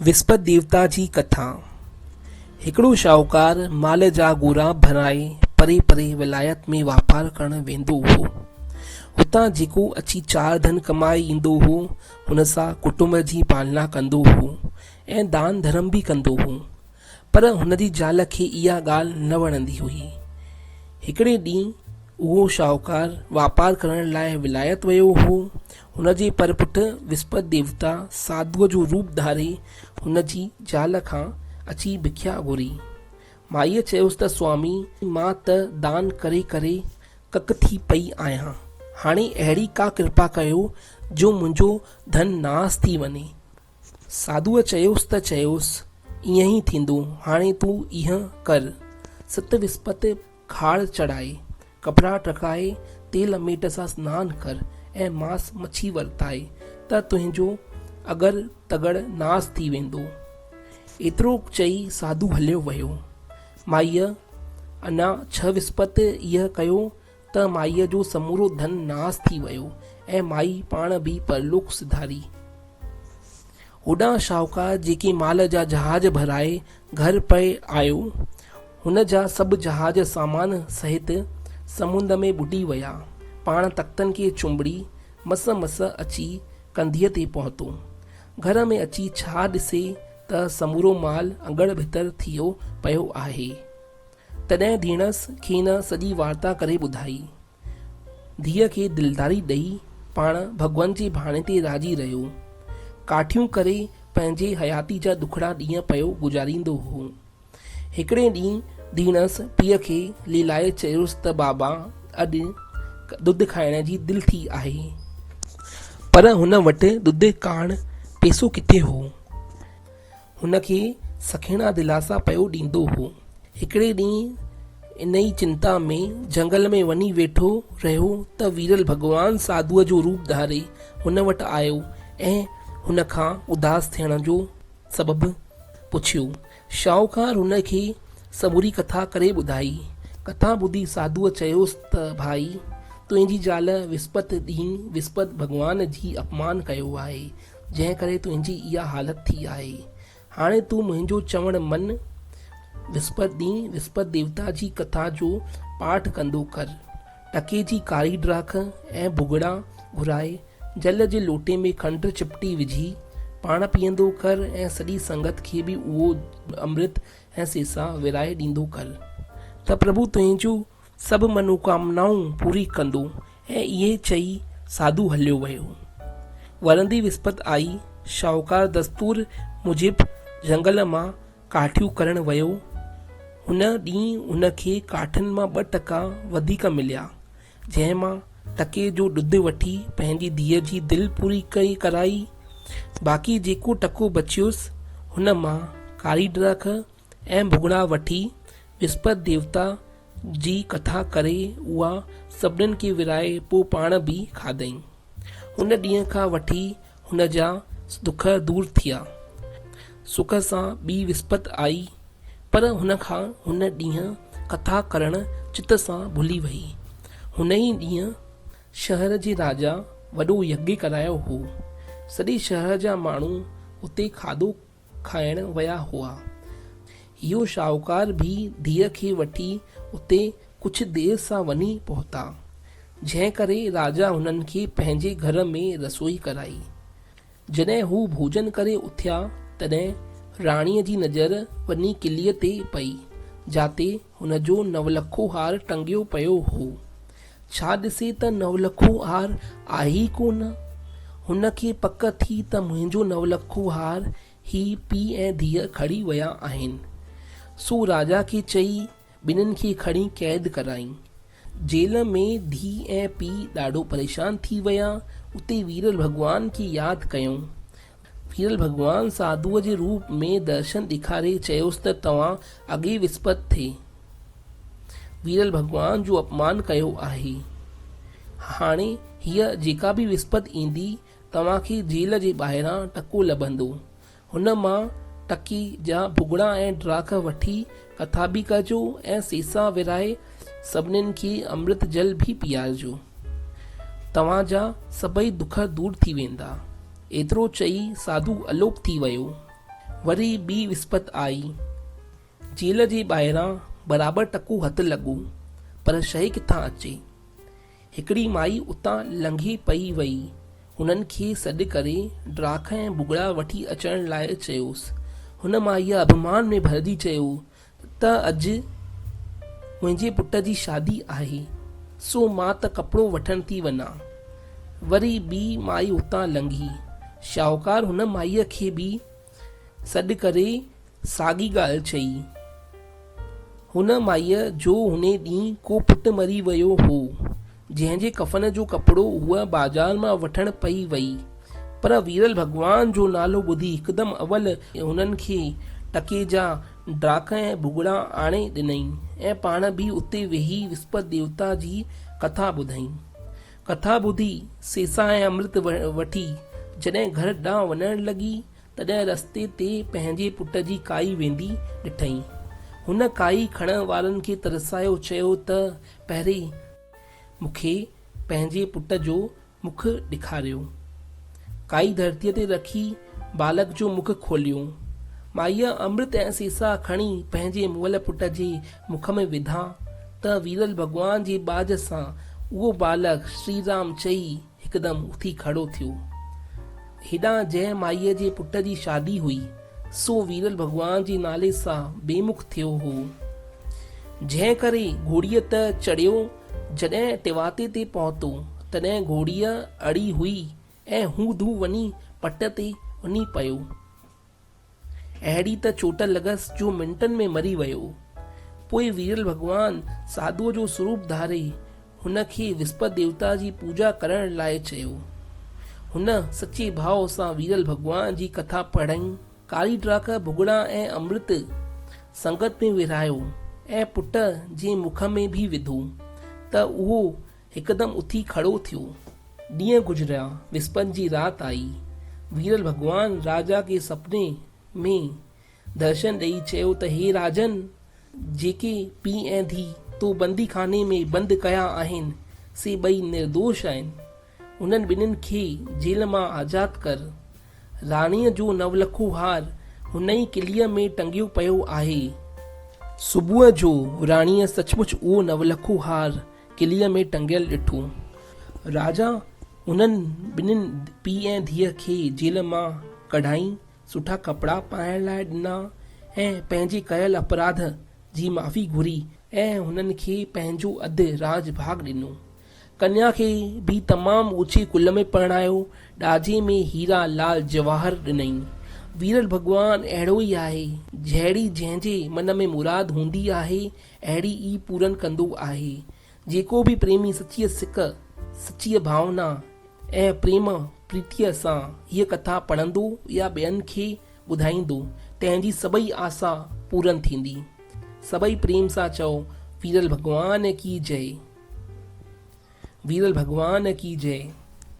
وسپت ديوتا جي ڪٿا، هڪڙو شاهوڪار مال جا گورا ڀرائي پري پري ولايت ۾ واپار ڪرڻ ويندو هو. هتان جيڪو اچي چار ڌن ڪمائي ايندو هو، هن سان ڪٽنب جي پالنا ڪندو هو ۽ دان ڌرم به ڪندو هو. پر هن جي زال کي اها ڳالهه نه وڻندي هئي. هڪڙي ڏينهن اهو شاهوڪار واپار ڪرڻ لاء ولايت ويو هو. هن جي پر پٺ وسپت ديوتا ساڌوء جو روپ ڌاري هن جي زال کان اچي بکيا گهري. مائيء چيس ته سوامي! مان ته دان ڪري ڪري ڪڪ ٿي پئي آهيان. هاڻي اهڙي ڪا ڪرپا ڪيو جو منهنجو ڌن ناس ٿي وڃي. ساڌوء چيس ته چيس، ائين ئي ٿيندو، هاڻي تون ائين ڪر، ست وسپت کاڙ چڙهائي، ڪپڙا ٽهڪائي، تيل ميٽ سان سنان ڪر ۽ ماس مڇي ورتائي ته تنهنجو اگر تڳڙ ناس ٿي ويندو. ايترو چئي ساڌو هليو ويو. مائيء اڃا ڇهه وسپت ائين ڪيو ته مائيء جو سمورو ڌن ناس ٿي ويو ۽ مائي پاڻ به پرلوڪ سڌاري. هوڏانهن شاهوڪار جيڪي مال جا جهاز ڀرائي گهر پئي آيو، هن جا سڀ جهاز سامان سهت سمنڊ ۾ ٻڏي ويا. پاڻ تختن کي چنبڙي مس مس اچي ڪنڌيء تي پهتو. گهر ۾ اچي ڇا ڏسي ته سمورو مال اڱڙ ڀتر ٿيو پيو آهي. تڏهن ڌيڻس کين سڄي وارتا ڪري ٻڌائي. ڌيء کي دلداري ڏئي پاڻ ڀڳوان جي ڀاڻي تي راضي رهيو. ڪاٺيون ڪري پنهنجي حياتي جا ڏکڙا ڏينهن پيو گذاريندو هو. هڪڙي ڏينهن ڌيڻس پيء کي ليلائي چيس ته بابا اڄ ڏڌ کائڻ جي دل ٿي آهي. پر هن وٽ ڏڌ ڪاڻ پئسو ڪٿي هو. هن کي سکيڻا دلاسا پيو ڏيندو هو. هڪڙي ڏينهن انهي چنتا ۾ جهنگل ۾ وڃي ويٺو رهيو ته ويرل ڀڳوان ساڌوء جو روپ ڌاري هن وٽ آيو ۽ هن کان اداس ٿيڻ جو سبب پڇيو. شاهوڪار هن کي سموري ڪٿا ڪري ٻڌائي. ڪٿا ٻڌي ساڌوء چيس ته ڀائي! تنهنجي زال وسپت ڏينهن وسپت ڀڳوان جي اپمان ڪيو آهي. جنهن ڪري تنهنجي اها حالت ٿي آهي. هاڻي تون منهنجو چوڻ مڃ، وسپت ڏينهن وسپت ديوتا جي ڪٿا جو پاٺ ڪندو ڪر. ٽڪي جي ڪاري ڊاک ۽ ڀڳڙا گهرائي، جل جي لوٽي ۾ کنڊ چپٽي وجهي، پاڻ پيئندو ڪر ۽ سڄي سنگت کي به اهو امرت ۽ سيسا ورهائي ڏيندو ڪر ته پرڀو تنهنجون سڀ منوڪامنائون پوري ڪندو ۽ اهي چئي ساڌو هليو ويو. ورندي وسپت آئي، شاهوڪار دستور موجب جهنگل مان ڪاٺيون ڪرڻ ويو. هن ڏينهن هن کي ڪاٺين مان ٻه ٽڪا وڌيڪ مليا، جنهن مان ٽڪي جو ڏڌ وٺي پنهنجي ڌيء جي دل پوري ڪرائي. باقي جيڪو ٽڪو بچيس، هن مان ڪاري ڊاک ۽ ڀڳڙا وٺي وسپت ديوتا جي ڪٿا ڪري اها سڀنين کي ورهائي پوء پاڻ به کاڌائين. ان ڏينهن کان وٺي هن جا دک دور ٿيا. سک سان ٻي وسپت آئي پر هن کان هن ڏينهن ڪٿا ڪرڻ چت سان ڀلي وئي. هن ئي ڏينهن شهر جي راجا وڏو يگيه ڪرايو هو. سڄي شهر جا ماڻهو اتي کاڌو کائڻ ويا هئا. اهو شاهوڪار به ڌيء کي وٺي اتي ڪجهه دير سان وڃي پهتا، جنهن ڪري راجا هنن کي پنهنجي گهر ۾ رسوئي ڪرائي. جڏهن هو ڀوڄن ڪري اٿيا، تڏهن راڻيء جي نظر وڃي ڪليء تي پئي، جاتي هن جو نولکو هار ٽنگيو پيو هو. ڇا ڏسي ته نولکو هار آهي ئي ڪو نه. هن کي پڪ ٿي ته منهنجو نولکو هار هي پيء ۽ ڌيء کڻي ويا آهن. سو راجا کي چئي ٻنهين کي کڻي قيد ڪرائين. جيل ۾ ڌيء ۽ پيء ڏاڍو پريشان ٿي ويا. اتي ويرل ڀڳوان کي ياد ڪيائون. ويرل ڀڳوان ساڌوء جي روپ ۾ درشن ڏيکاري چيس ته توهان اڳي وسپت ٿي ويرل ڀڳوان جو اپمان ڪيو آهي. هاڻي هيء جيڪا به وسپت ايندي توهان کي جيل جي ٻاهران ٽڪو لڀندو. هن مان ٽڪي جا ڀڳڙا ۽ ڊاک وٺي ڪٿا به ڪجو ۽ سيسا ورهائي سڀنين کي امرت جل به پيارجو. توهان جا سڀئي دک دور ٿي ويندا. ايترو چئي ساڌو الوپ ٿي ويو. وري ٻي وسپت آئي. جيل جي ٻاهران برابر ٽڪو هٿ لڳو، پر شيء ڪٿان اچي؟ هڪڙي مائي اتان لنگهي پئي وئي. هنن کي سڏ ڪري ڊاک ۽ ڀڳڙا وٺي اچڻ لاء چيوس. هن مائيء اڀمان ۾ ڀرجي چيو ته اڄ منهنجي پٽ جي شادي آهي، سو مان ته ڪپڙو وٺڻ ٿي وڃان. وري ٻي مائي اتان لنگهي. شاهوڪار هن مائيء کي به سڏ ڪري ساڳي ڳالهه چئي. هن مائيء جو انهي ڏينهن ڪو پٽ مري ويو هو، جنهن جي ڪفن جو ڪپڙو هوء بازار مان وٺڻ پئي وئي. پر ويرل ڀڳوان جو نالو ٻڌي هڪدم اول هنن کي ٽڪي جا ڊاک ۽ ڀڳڙا آڻي ڏنائين ۽ پاڻ به اتي ويهي وسپت ديوتا جي ڪٿا ٻڌائين. ڪٿا ٻڌي سيسا ۽ امرت وٺي جڏهن گهر ڏانهن وڃڻ لڳي تڏهن رستي تي پنهنجي پٽ جي ڪائي ويندي ڏٺائين. هن ڪائي کڻڻ وارن کي ترسايو چيو ته پهرين مون کي پنهنجي پٽ جو مک ڏيکاريو. ڪائي ڌرتيء تي رکي بالڪ جو مک کوليو. مائيء امرت ۽ سيسا کڻي پنهنجي مئل پٽ جي مک ۾ وڌا ته ويرل ڀڳوان جي ٻاجهه سان اهو بالڪ شري رام چئي هڪدم اٿي کڙو ٿيو. هيڏانهن جنهن مائيء جي پٽ جي شادي هئي، سو ويرل ڀڳوان جي نالي سان بيمک ٿيو هو. جنهن ڪري گهوڙيء ته چڙهيو، جڏهن ٽواتي تي پهتو، تڏهن گهوڙيء اڙي هئي ۽ هو ڌو وڃي پٽ تي وڃي پيو. اهڙي ته چوٽ لڳس جو منٽن ۾ مري ويو. پوء ويرل ڀڳوان ساڌوء جو سروپ ڌاري هن کي وسپت ديوتا جي پوڄا ڪرڻ لاء چيو. هن سچي ڀاء سان ويرل ڀڳوان جي ڪٿا پڙهائين. ڪاري ڊاک، ڀڳڙا ۽ امرت سنگت ۾ ورهايو ۽ پٽ جي مک ۾ به وڌو ته اهو هڪدم اٿي کڙو ٿيو. ڏينهن گذريا، وسپت جي رات آئي. ويرل ڀڳوان راجا کي سپني ۾ درشن ڏيئي چيو ته هي راجن! جيڪي پيء ۽ ڌيء تو بنديخاني ۾ بند ڪيا آهن، سي ٻئي نردوش آهن. انهن ٻنهين کي جيل مان آزاد ڪر. راڻيء جو نولکو هار هن ئي ڪليء ۾ ٽنگيو پيو آهي. صبح جو راڻيء سچ پچ اهو نولکو هار ڪليء ۾ ٽنگيل ڏٺو. راجا انهن ٻنهين پيء ۽ ڌيء کي جيل مان ڪڍائي سٺا ڪپڙا پائڻ لاء ڏنا ۽ پنهنجي ڪيل اپراڌ جي معافي گهري ۽ هنن کي پنهنجو اڌ راڄ ڀاڳ ڏنو. ڪنيا کي به تمام اوچي ڪل ۾ پرڻايو، ڏاجي ۾ هيرا لال جواهر ڏنائين. ويرل ڀڳوان اهڙو ئي آهي، جهڙي جنهن جي من ۾ مراد هوندي آهي، اهڙي ئي پورن ڪندو آهي. جيڪو به پريمي سچيء سڪ، سچيء ڀاونا ۽ پريم پريتيء سان هيء ڪٿا پڙهندو يا ٻين کي ٻڌائيندو، تنهن جي سڀئي آسا پورن ٿيندي. سڀئي پريم سان چئو، ويرل ڀڳوان ڪي جئي. ويرل ڀڳوان ڪي جئي.